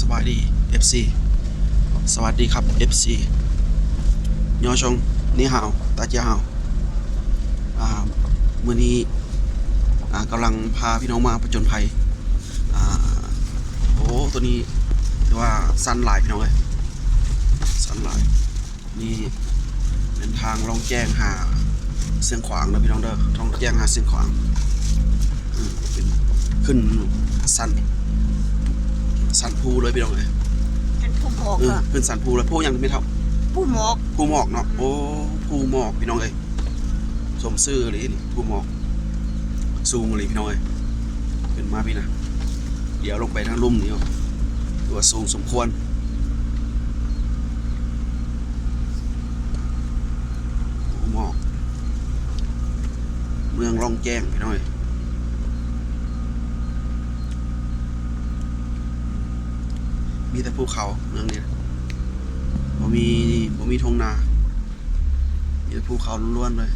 ສະບາຍດີ ເອັຟຊີ ສະຫວັດດີຄັບ ເອັຟຊີ ຍໍຊົງ ນີຮາວ ຕາເຈຍຮາວ ອ່າ ມື້ນີ້ ອ່າ ກຳລັງພາພີ່ນ້ອງມາຜະຈົນໄພ ອ່າ ໂອ້ ໂຕນີ້ຖືວ່າຊັນຫຼາຍພີ່ນ້ອງເອີຍ ຊັນຫຼາຍ. ນີ້ເປັນທາງລ່ອງແຈ້ງຫາຊຽງຂວາງເດີພີ່ນ້ອງເດີ ລ່ອງແຈ້ງຫາຊຽງຂວາງ ເປັນຂຶ້ນຊັນ ຊັນພູເລີຍພີ່ນ້ອງເອີຍ ເປັນພູໝອກ ເອີ ຂຶ້ນຊັນພູເລີຍ ພູຫຍັງແມ່ເຖົ້າ? ພູໝອກ ພູໝອກເນາະ ໂອ້ ພູໝອກພີ່ນ້ອງເອີຍ ສົມຊື່ອີ່ຫຼີນີ້ ພູໝອກ ສູງອີ່ຫຼີພີ່ນ້ອງເອີຍ ຂຶ້ນມາພີ້ນະ ດຽວລົງໄປທາງລຸ່ມນີ້ ຖືວ່າສູງສົມຄວນ ໝອກ ເມືອງລ່ອງແຈ້ງພີ່ນ້ອງເອີຍ ມີແຕ່ພູເຂົາເມືອງນີ້ ບໍ່ມີ ບໍ່ມີທົ່ງນາ ມີແຕ່ພູເຂົາລ້ວນໆເລີຍ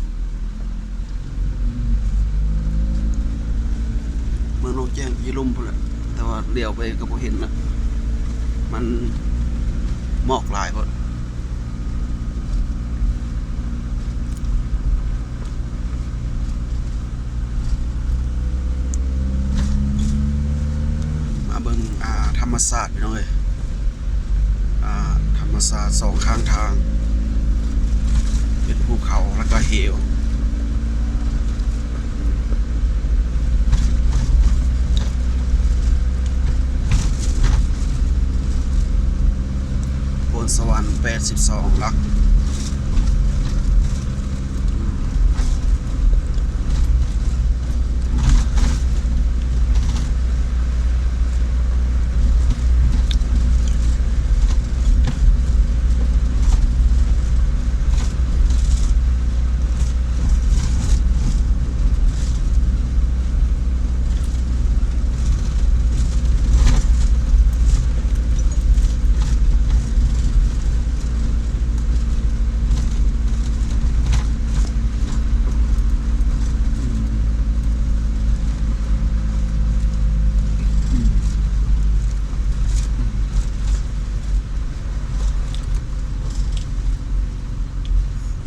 ເມືອງລ່ອງແຈ້ງຢູ່ລຸ່ມພຸ້ນແຫຼະ ແຕ່ວ່າຫຼຽວໄປກໍບໍ່ເຫັນລະ ມັນໝອກຫຼາຍໂພດ. ມາເບິ່ງ ອ່າ ທຳມະຊາດພີ່ນ້ອງເອີຍ ອ່າ ທຳມະຊາດສອງຂ້າງທາງ ເປັນພູເຂົາ ແລ້ວກໍເຫວ ໂພນສະຫວັນ ແປດສິບສອງຫຼັກ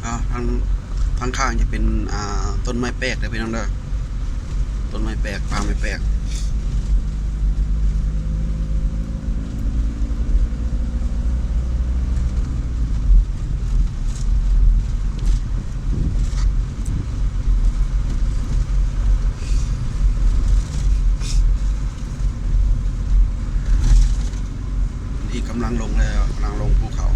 ອ່າ ທາງ ທາງຂ້າງຈະເປັນ ອ່າ ຕົ້ນໄມ້ແປກເດີພີ່ນ້ອງເດີ ຕົ້ນໄມ້ແປກ ປ່າໄມ້ແປກ. ນີ້ກຳລັງລົງແລ້ວ ກຳລັງລົງພູເຂົາ.